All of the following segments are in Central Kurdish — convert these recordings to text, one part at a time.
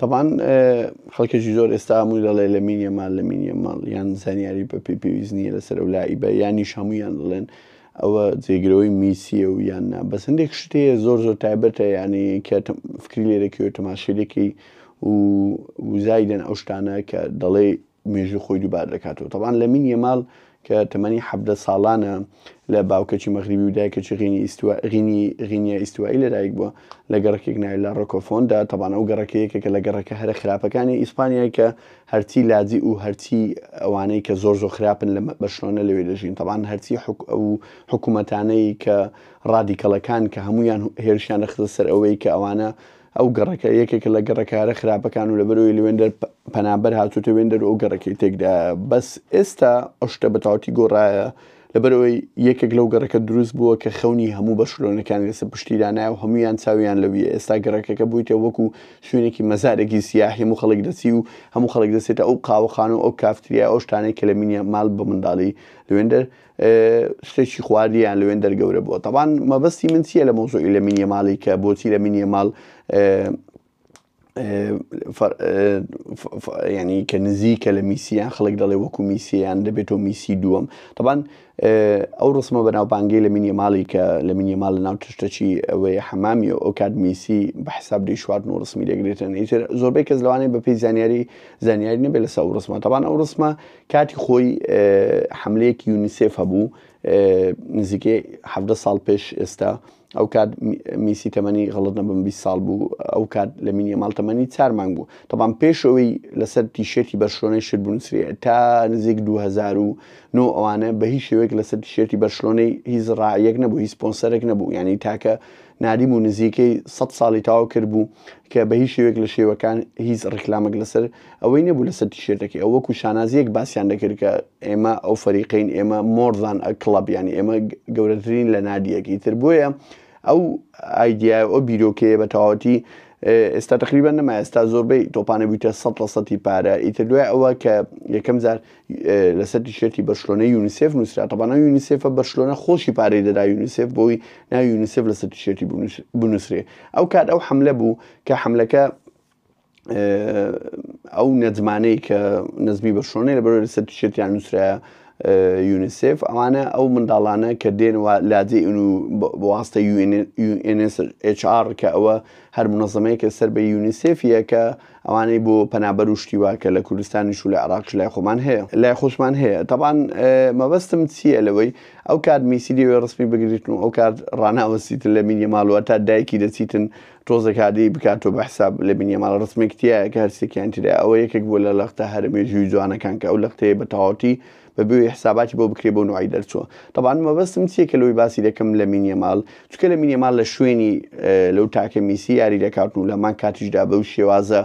تەبعەن خەڵکێکی زۆر ئێستا هەمووی دەڵێ لەمین یەمال لەمین یەمال یان زانیاری بە پێی پێویست نییە لەسەر ئەو لاعیبە یانیش هەموویان دەڵێن ئەوە جێگرەوەی میسیە و یان نا بەس هەندێک شت هەیە زۆر زۆر تایبەتە یعنی کە فکری لێ دەکەی و تەماشای دەکەی و وزایدەن ئەو شتانە کە دەڵێ مێژوو خۆی دووبارە دەکاتەوە. تەبعەن لەمین یەمال کە تەمەنی 17 ساڵانە لە باوکەکی مەغریبی و دایکەکی غینی ئیستوا غینی غینیا ئیستوایی لەدایک بووە لە گەڕەکێک ناوی لا ڕۆکۆفۆندا تەبعەن ئەو گەڕەکە یەکێکە لە گەڕەکە هەرە خراپەکانی ئیسپانیای کە هەرچی لاجی و هەرچی ئەوانەی کە زۆر زۆر خراپن لە بەرشلۆنە لەوێ دەژین تەبعەن هەرچی حک ئەو حکوومەتانەی کە ڕادیکەڵەکان کە هەمویان هێرشیان دەخستە سەر ئەوەی کە ئەوانە ئەو گەڕەکە یەکێکە لە گەڕەکە هەرە خراپەکان و لەبەرئەوەی لەوێندەر پەنابەر هاتووتە وێندەر و ئەو گەڕەکەی تێکدایە بەس ئێستا ئەو شتە بەتەواوەتی گۆڕایە لەبەرئەوەی یەکێک لەو گەڕەکە دروست بووە کە خەونی هەموو بەرشلۆنەکانی لەسەر پشتی دانایە و هەمویان چاویان لەویە ئێستا گەڕەکەکە بوویتە وەکو شوێنێکی مەزارێکی سیاحی هەموو خەڵک دەچی و هەموو خەڵک دەچێتە ئەو قاوەخانە و ئەو کافتریا ئەو شتانەی کە لە مینیە ماڵ بە منداڵی لەوێندەر شتێکی خواردیان لەوێن دەر گەورە بووە تەبان مەبەستی من چییە لە مۆزۆی لە مینیە ماڵی کە بۆچی لە مینیە ماڵ ینی کە نزیکە لە میسییان خەڵک دەڵێ وەکو میسییان دەبێتەوە میسی دووەم تەبان ئەو ڕسمە بەناوبانگەی لە مینیە ماڵی کە لە مینیە ماڵ لە ناو تشتەچی ئەوەیە حەمامی و ئەو کات میسی بە حساب دەیشواردن و ڕسمی دەگرێتن ئیتر زۆربەی کەس لەوانەیە بەپێی زانیاری زانیاری نەبێت لەسەر ئەو ڕسمە تەبان ئەو ڕسمە کاتی خۆی حەملەیەکی یونیسێف هەبوو نزیکەی حەڤدە ساڵ پێش ئێستا ئەو کات میسی تەمەنی غەڵت نەبم 20 ساڵ بوو ئەو کات لە مینیە ماڵ تەمەنی چار مانگ بوو تەبان پێش ئەوەی لەسەر تیشێرتی بەرشلۆنەی شت بنووسرێ تا نزیک 2009 ئەوانە بە هیچ شێوەیەک لەسەر تیشێرتی بەرشلۆنەی هیچ ڕاعیەک نەبوو هیچ سپۆنسەرێک نەبوو یعنی تاکە نادیم و نزیکەی 100 ساڵی تەواو کردبوو کە بە هیچ شێوەیەک لە شێوەکان هیچ ڕیکلامێک لەسەر ئەوەی نەبوو لەسەر تیشێرتەکەی ئەو وەکو شانازیەک باسیان دەکرد کە ئێمە ئەو فەریقین ئێمە more than a club یانی ئێمە گەورەترین لە نادیەک ئیتر بۆیە ئەو ئایدیای ئەو بیرۆکەیە بە تەواوەتی ئێستا تقریبا نەما ئێستا زۆربەی تۆپانە بوویتە سە لە سەتی پارە ئیتر دوای ئەوە کە یەکەم جار لەسەر تیشێرتی بەرشلۆنە یونیسێف نووسرا تەبانە یونیسێفە بەرشلۆنە خۆشی پارەی دەدا یونیسێف بۆی ناوی یونیسێف لەسەر تیشێرتی بنووسرێ ئەو کات ئەو حملە بوو کە حملەکە ئەو نەجمانەی کە نەزمی بەرشلۆنەی لە بەرەوەی لەسەر تیشێرتیان نووسرایە یونیسێف ئەوانە ئەو منداڵانە کە دێن و لاجێ و بۆ واستە UNHCR کە ئەوە هەر منەزەمەیەکە سەر بە یونیسێفیە کە ئەوانەی بۆ پەنابەر و شتی وا کە لە کوردستانیش و لە عێراقیش لای خۆمان هەیە لای خۆشمان هەیە تەبان مەبەستم چییە لەوەی ئەو کات میسی دەوێ ڕسمی بگریتن و ئەو کات ڕاناوەسیتن لە مینیە ماڵوە تا دایکی دەچیتن تۆزێک هادەی بکاتەوە بە حساب لە مینیە ماڵ ڕسمێک تایە کە هەرسێکیان ترە ئەوە یەکێک بووە لە لەختە هەرە مێژووی جوانەکان کە ئەو لەختەیە بە تەواوەتی بە بێ حساباتی بۆ بکرێ بۆ نوعی دەرچووە تەبان مەبەستم چییە کە لەوەی باسی دەکەم لە مینیەمال چونکە لە مینیەمال لە شوێنی لەو تاکە میسی یاری دەکات و لە هەمان کاتیشدا بەو شێوازە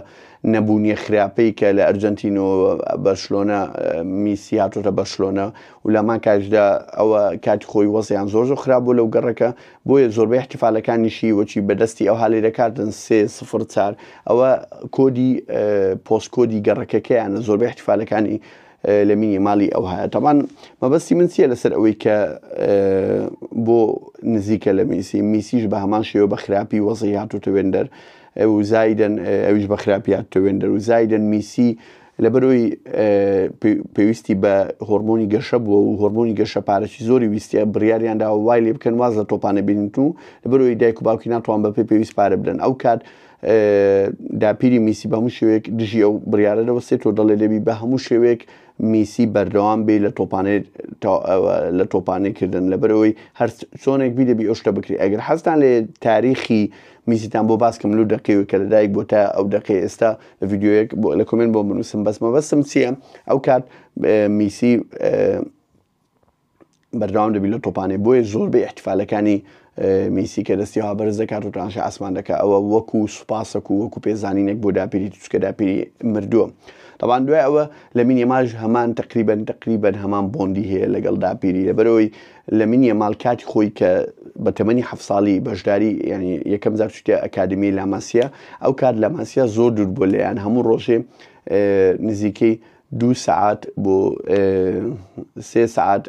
نەبوونیە خراپەی کە لە ئەرجەنتینەوە بەرشلۆنە میسی هاتۆتە بەرشلۆنە و لە هەمان کاتیشدا ئەوە کاتی خۆی وەزیان زۆر زۆر خراپ بوو لەو گەڕەکە بۆیە زۆربەی احتیفالەکانیشی وەکی بەدەستی ئەو هالی دەکاتن سێ سفر چار ئەوە کۆدی پۆست کۆدی گەڕەکەکەیانە زۆربەی احتیفالەکانی لە مینی ماڵی ئەو هەیە تەبان مەبەستی من چییە لەسەر ئەوەی کە بۆ نزیکە لە میسی میسیش بە هەمان شێوە بە خراپی وەزی هاتوتە وێندەر و زایدن ئەویش بە خراپی هاتوتە وێندەر و زایدن میسی لەبەرەوەی پێویستی بە هۆرمۆنی گەشە بووە و هۆرمۆنی گەشە پارەی زۆری ویستە بڕیاریان داوە وای لێ بکەن واز لە تۆپانە بینن و لەبەرەوەی دایک و باوکی ناتوان بە پێ پێویست پارە بدەن ئەو کات داپیری میسی بە هەموو شێوەیەک دژی ئەو بڕیارە دەوەستێت و دەڵێ دەبی بە هەموو شێوەیەک میسی بەردەوام بێ لە تۆپانێ لە تۆپانێ کردن لەبەرەوەی هەر چۆنێک بی دەبی ئەو شتە بکری ئەگەر حەزتان لێ تاریخی میسیتان بۆ باس کەم لەو دەقەیەوە کە لەدایک بۆ تا ئەو دەقەی ئێستا لە ڤیدیۆیەک بۆ لە comment بۆ بنووسم بەس مەبەستم چییە ئەو کات میسی بەردەوام دەبی لە تۆپانێ بۆیە زۆربەی احتفالەکانی میسی کە دەستی ها بەرز دەکات و تەماشای ئاسمان دەکات ئەوە وەکو سوپاسەک و وەکو پێزانینێک بۆ داپیری چونکە داپیری مردووە تەبان دوای ئەوە لە مینیەماش هەمان تقریبا تقریبا هەمان bond ی هەیە لەگەڵ داپیری لەبەرەوەی لە مینیەمال کاتی خۆی کە بە تەمەنی حەف ساڵی بەشداری ینی یەکەم جار چوتە ئەکادمی لاماسیا ئەو کات لاماسیا زۆر دوور بۆ لێیان هەموو ڕۆژێ نزیکەی دوو سەعات بۆ سێ سەعات.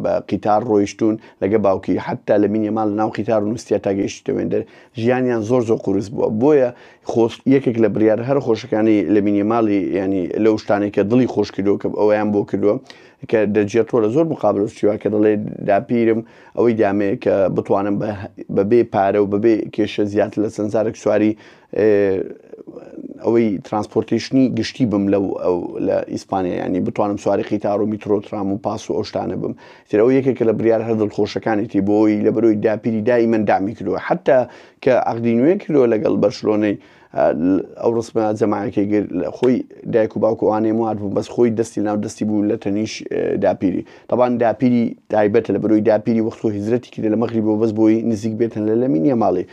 بە قیتار ڕۆیشتوون لەگە باوکی حتا لەمین یەمال لە ناو قیتار و نووسیا تا گەیشتە وێندەر ژیانیان زۆر زۆر قورس بووە بۆیە خۆش یەکێک لە بریار هەر خۆشەکانی لەمین یەمالی ینی لەو شتانێک کە دڵی خۆش کردووە کە ئەویان بۆ کردووە کە دەجێتەوە لە زۆر مقابلە شتیوە کە دەڵێ داپیرم ئەوەی دامێ کە بتوانم بەبێ پارە و بەبێ کێشە زیاتر لە چەند جارێک سواری ئەوەی transportation ی گشتی بم لەو ئەو لە ئیسپانیا ینی بتوانم سواری قیتار و میترۆ ترام و پاس و ئەو شتانە بم تر ئەو یەکێکە لە بریار هەر دڵخۆشەکانێتی بۆی لە بەرۆی داپیری دائیمەن دامی کردووە حتا کە عقدی نوێ کردووە لەگەڵ بەرشلۆنەی ئەو ڕسمە جەماعەکەی گر خۆی دایک و باوک و ئەوانەی موات بوون بەس خۆی دەستی ناو دەستی بوو لە تەنیش داپیری تەبان داپیری تایبەتە لە بەرۆی داپیری وەخت خۆی هیجرەتی کرد لە مەغریبەوە بەس بۆی نزیک بێتن لە لەمین یەماڵی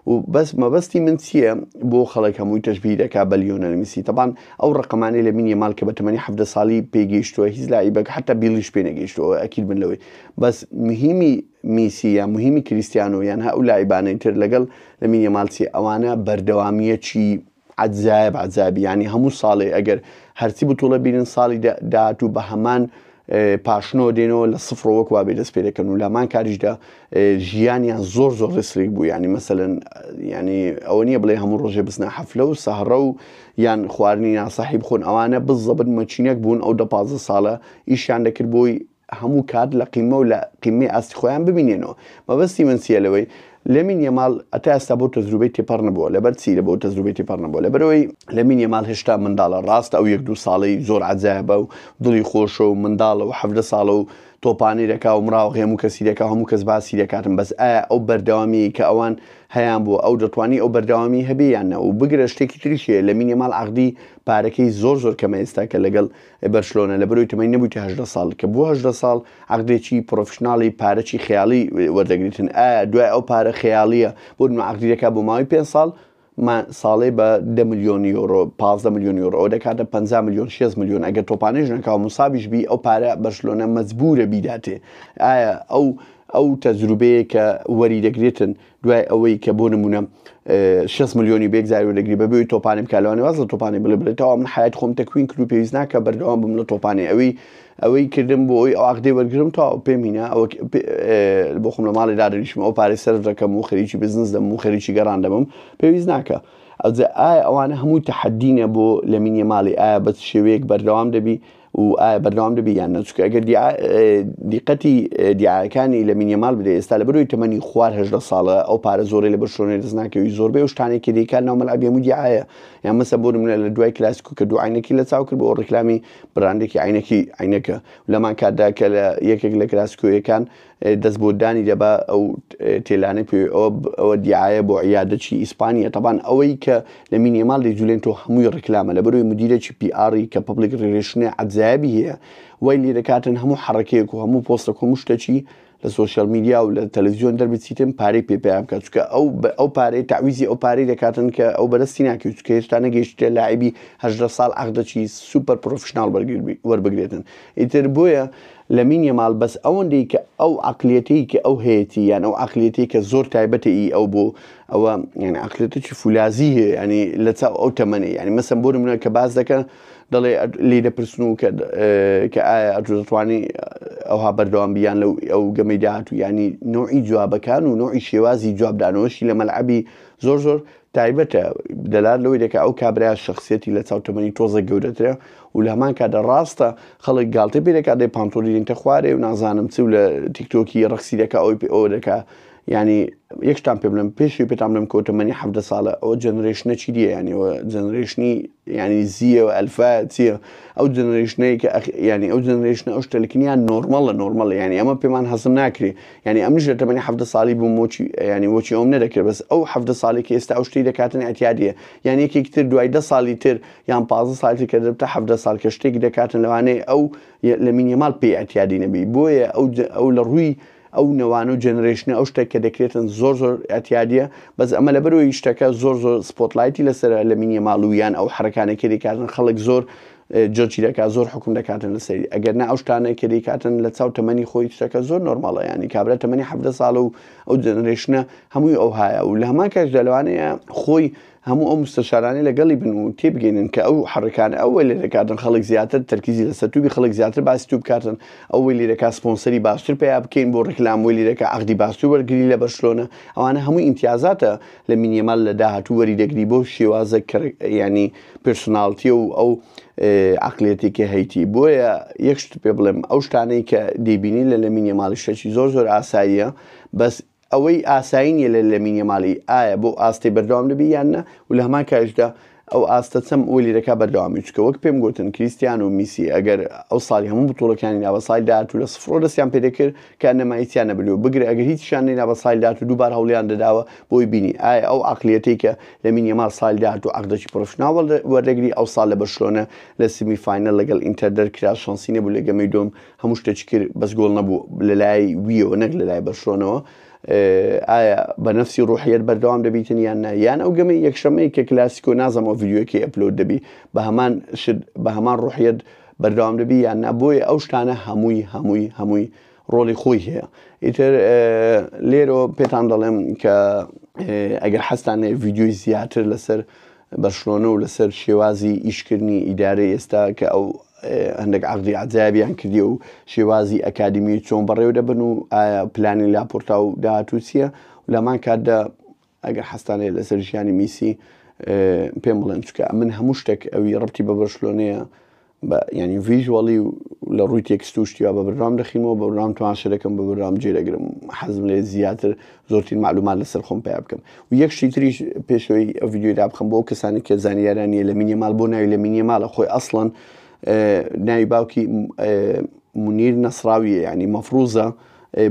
و بەس مەبەستی من چییە بۆ خەڵک هەمووی تەشبیه دەکا بە لیۆنێل میسی تەبان ئەو ڕقەمانەی لەمین یەمال کە بە تەمەنی 17 ساڵی پێگەیشتووە هیچ لاعیبەک حتا بیڵیش پێ نەگەیشتووە ئەکید بن لەوەی بەس مهمی میسی یان مهمی کریستیانۆ یان هە ئەو لاعیبانەی تر لەگەڵ لەمین یەمال چیە ئەوانە بەردەوامیەکی عەجایب عەجابی یانی هەموو ساڵێ ئەگەر هەرچی بتوڵە بینن ساڵی داهاتوو بە هەمان پاشنۆ دێنەوە لە سفرەوە وەک وابێ دەست پێ دەکەن و لامان کاریشدا ژیانیان زۆر زۆر ڕسریک بوو ینی مەسەن ینی ئەوە نییە بڵێ هەموو ڕۆژێ بزنە حەفلە و سەهڕە و یان خواردنی ناسەحی بخۆن ئەوانە بزەبن مەچینەک بوون ئەو 15 ساڵە ئیشیان دەکرد بۆی هەموو کات لە قیمە و لە قیمەی ئاستی خۆیان ببینێنەوە. مەبەستی من چییە لەوەی لەمین یەمال هەتا ئێستا بۆ تەجروبەی تێپەڕ نەبووە. لەبەر چی لە بۆ تەجروبەی تێپەڕ نەبووە؟ لەبەرئەوەی لەمین یەمال هێشتا منداڵە. ڕاستە ئەو یەک دوو ساڵەی زۆر عەجایبە و دڵی خۆشە و منداڵە و 17 ساڵە و تۆپانی دەکا و مراوغی هەموو کەسی دەکا و هەموو کەس باسی دەکاتن بەس ئایا ئەو بەردەوامیی کە ئەوان هەیان بووە ئەو دەتوانی ئەو بەردەوامی هەبێ یان نە و بگرە شتێکی تریش هەیە لەمین یەمال عەقدی پارەکەی زۆر زۆر کەمە ئێستا کە لەگەڵ بەرشلۆنە لەبەرئەوەی تەمەنی نەبوویتە 18 ساڵ کە بووە 18 ساڵ عەقدێکی professional ی پارەکی خەیاڵی وەردەگریتن ئایا دوای ئەو پارە خەیاڵیە بۆ نمونە عەقدی دەکات بۆ ماوەی 5 ساڵ ما ساڵێ بە 10 ملیۆن یۆرۆ 15 ملیۆن یۆرۆ ئەو دەکاتە 50 ملیۆن 6 ملیۆن ئەگەر تۆپانێژ نەکا و موسابیش بی ئەو پارە بەرشلۆنە مەجبورە بیداتێ ئایا ئەو ئەو تەجروبەیە کە وەری دەگرێتن دوای ئەوەی کە بۆ نمونە 6 ملیۆنی بێک جاری وەردەگری بە بێ تۆپانی بکە لەوانەیە واز لە تۆپانی بڵێ بڵێ تەواو من حیات خۆم تەکوین کرد و پێویست ناکە بەردەوام بم لە تۆپانی ئەوەی ئەوەی کردم بۆ ئەوی ئەو عقدەی وەرگرم تەواو پێم هینا ئەوە بۆ خۆم لە ماڵی دادەنیشم ئەو پارەی سەرف دەکەم و خەریکی بزنس دەم و خەریکی گەڕان دەبم پێویست ناکە ئەوجا ئایا ئەوانە هەمووی تەحەدینە بۆ لەمینیە ماڵی ئایا بە شێوەیەک بەردەوام دەبی و ئایا بەردەوام دەبی یان نە چونکە ئەگەر دیقەتی دیعایەکانی لەمین یەمال بدەی ئێستا لە بەرەوەی تەمەنی خوار 18 ساڵە ئەو پارە زۆرەی لە بەرشلۆنەی دەست ناکەوی زۆربەی ئەو شتانەی کە دەیکات ناو مەلعەبی هەموو دیعایە یان مەسە بۆ نمونە لە دوای کلاسیکۆ کە دوو عینەکی لە چاو کرد بۆ ڕیکلامی براندێکی عینەکی عینەکە لەمان کاتدا کە لە یەکێک لە کلاسیکۆیەکان دەست بۆ دانی دەبا ئەو تێلانەی پێ ئەوە دیعایە بۆ عیادەچی ئیسپانیە تەبان ئەوەی کە لەمین یەمال دەیجولێن تۆ هەمووی ڕیکلامە لەبەرەوەی مدیرێکی PR ی کە public relation ە عەجایبی هەیە وای لێ دەکاتن هەموو حەڕەکەیەک و هەموو پۆستەک و هەموو شتەکی لە social media و لە تەلەڤیزیۆن دەربچیتن پارەی پێ پەیا بکات چونکە ئەو ئەو پارەی تەعویزی ئەو پارەی دەکاتن کە ئەو بەرەستی ناکەوێت چونکە هێشتا نەگەیشتە لاعبی 18 ساڵ عەقدەکی super professional وەربگرێتن ئیتر بۆیە لەمین یەمال بەس ئەوەندەی کە ئەو عەقلیەتەی کە ئەو هەیەتی یان ئەو عەقلیەتەی کە زۆر تایبەتە ئی ئەو بۆ ئەوە یعنی عەقلیەتێکی فولازی هەیە یعنی لە چاو ئەو تەمەنی یعنی مەسەن بۆ نمونە کە باس دەکەن دەڵێ لی دەپرسن و کە کە ئایا ئەتو دەتوانی ئەوها بەردەوام بیان لەو ئەو گەمەی داهاتوو یعنی نوعی جوابەکان و نوعی شێوازی جوابدانەوەشی لە مەلعەبی زۆر زۆر تایبەتە دەلالەت لەوەی دەکا ئەو کابرایە شەخسیەتی لە چاو تەمەنی تۆزێک گەورەترە و لە هەمان کاتدا ڕاستە خەڵک گاڵتەی پێ دەکات دەی پانتۆڵی دێنتە خوارێ و نازانم چ و لە تیکتۆکی ڕەقسی دەکا ئەوی پێ ئەوە دەکا یعنی یەک شتان پێ بڵێم پێشی پێتان بڵێم کە تەمەنی 17 ساڵە ئەوە generation ە چی دیە یعنی ئەوە generation ی یعنی زیە و ئەلفا چییە ئەو generation ەی کە یعنی ئەو generation ە ئەو شتەلکنیان normal ە normal ە یعنی ئەمە پێمان هەزم ناکرێ یانی ئەمنیش لە تەمەنی 17 ساڵی بووم وەکی یانی وەکی ئەوم نەدەکرد بەس ئەو 17 ساڵی کە ئێستا ئەو شتەی دەکاتن ئیعتیادیە یان یەکێکی تر دوای 10 ساڵی تر یان 15 ساڵی تر کە دەبتە 17 ساڵ کە شتێک دەکاتن لەوانەیە ئەو لەمین یەمال پێی ئیعتیادی نەبی بۆیە ئەو ئەو لە ڕووی ئەو نەوانە و generation ە ئەو شتێک کە دەکرێتن زۆر زۆر ئیعتیادیە بەس ئەمە لەبەرەوەی شتەکە زۆر زۆر spotlight ی لەسەرە لەمین یەمال و یان ئەو حرەکانێک کە دەکاتن خەڵک زۆر judge ی دەکات زۆر حوکم دەکاتن لەسەری ئەگەر نا ئەو شتانەی کە دەیکاتن لە چاو تەمەنی خۆی شتەکە زۆر normal ە ینی کابرا تەمەنی 17 ساڵە و ئەو generation ە هەمووی ئەوهایە و لە هەمان کاتدا لەوانەیە خۆی هەموو ئەو مستەشارانەی لەگەڵی بن و تێبگەینن کە ئەو حەڕەکانە ئەو وەی لێدەکاتن خەڵک زیاتر تەرکیزی لەسەر توبی خەڵک زیاتر باسی تو بکاتن ئەو وەی لێدەکات سپۆنسەری باشتر پەیا بکەین بۆ ڕیکلام وەی لێدەکا عەقدی باشتر وەرگری لە بەرشلۆنە ئەوانە هەمووی ئیمتیازاتە لەمین یەمال لە داهاتوو وەری دەگری بۆ شێوازە کە ینی personality و ئەو عقلێتی کە هەیتی بۆیە یەک شت پێ بڵێم ئەو شتانەی کە دەیبینی لە لەمین یەمالی شتێکی زۆر زۆر ئاساییە بەس ئەوەی ئاسایی نیە لە لەمین یەمالی ئایا بۆ ئاستەی بەردەوام دەبی یان نا و لە هەمان کاتیشدا ئەو ئاستە چەم وەلی دەکا بەردەوامی چکە وەک پێم گوتن کریستیان و میسی ئەگەر ئەو ساڵی هەموو بتوڵەکانی نابە ساڵی داهاتوو لە سفرۆ دەستیان پێ دەکرد کە نەما هیچیان نەبردووە بگرە ئەگەر هیچیان نەینا بە ساڵی داهاتوو دووبار هەوڵیان دەداوە بۆی بینی ئایا ئەو عەقلیەتەی کە لەمین یەمال ساڵی داهاتوو عەقدێکی professional وەردەگری ئەو ساڵ لە بەرشلۆنە لە semi final لەگەڵ ئینتەر دەرکرا شانسی نەبوو لە گەمەی دۆم هەموو شتێکی کرد بەس گۆڵ نەبوو لەلای ویەوە نەک لەلای بەرشلۆنەوە ئایا بە نەفسی ڕوحیەت بەردەوام دەبیتن یان نا یان ئەو گەمەی یەکشەمەی کە کلاسیکۆ نازم ئەو ڤیدیۆکەی upload دەبی بە هەمان شت بە هەمان ڕوحیەت بەردەوام دەبی یان نا بۆیە ئەو شتانە هەمووی هەمووی هەمووی ڕۆڵی خۆی هەیە ئیتر لێرەوە پێتان دەڵێم کە ئەگەر حەزتان لێ ڤیدیۆی زیاتر لەسەر بەرشلۆنە و لەسەر شێوازی ئیشکردنی ئیدارەی ئێستا کە ئەو هەندێک عقدی عجابیان کردی و شێوازی ئەکادیمی چۆن بەڕێوە دەبن و ئایا پلانی لاپۆرتا و داهاتوو چییە و لەمان کاتدا ئەگەر حەزتان لێ لەسەر ژیانی میسی پێم بڵێن چکە من هەموو شتێک ئەوی ڕبتی بە بەرشلۆنەیە بە یانی visually و لە ڕووی text و شتی وا بە بەردەوام دەخینەوە بە بەردەوام تەماشا دەکەم بە بەردەوام جێ دەگرم حەزم لێ زیاتر زۆرترین معلومات لەسەر خۆم پیا بکەم و یەک شتی تریش پێشەوەی ئەو ڤیدیۆی دابخەم بۆ کەسانی کە زانیاران نییە لەمین یەمال بۆ ناوی لەمین یەمالە خۆی ئەسڵەن ناوی باوکی منیر نەسراویە یعنی مەفروزە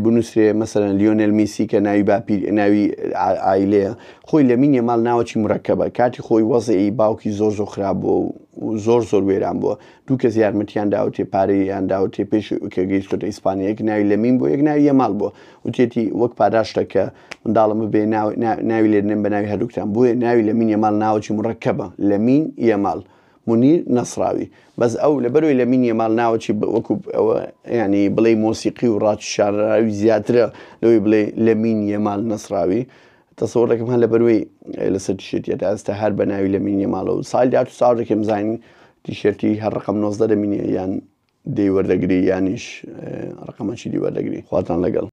بنووسرێ مەسەلەن لیۆنێل میسی کە ناوی باپیر ناوی عایلەیە خۆی لەمین یەمال ناوەکی مرەکەبە کاتی خۆی وەزعی باوکی زۆر زۆر خراپ بووە و زۆر زۆر وێران بووە دوو کەس یارمەتیان داوتێ پارەیان داوتێ پێش کە گەیشتۆتە ئیسپانیا یەک ناوی لەمین بوو یەک ناوی یەمال بووە وتێتی وەک پاداشتە کە منداڵم ببێ ناوی لێدنێم بە ناوی هەردووکتان بۆیە ناوی لەمین یەمال ناوەکی مرەکەبە لەمین یەمال مونیر نەسراوی بەس ئەو لەبەرەوەی لەمین یەمال ناوەکی وەکو ئەوە ینی بڵێ مۆسیقی و ڕاکیشانراوی زیاترە لەوەی بڵێ لەمین یەمال نەسراوی تەسەوڕ دەکەم هەر لەبەروەی لەسەر تیشێرتیە تا ئێستا هەر بە ناوی لەمین یەمالەوە ساڵی داهاتوو ساڵ دەکەم زانین تیشێرتی هەر ڕقم 19 دەمینێ یان دەی وەردەگری یانیش ڕقەمەکی دی وەردەگری خواتان لەگەڵ.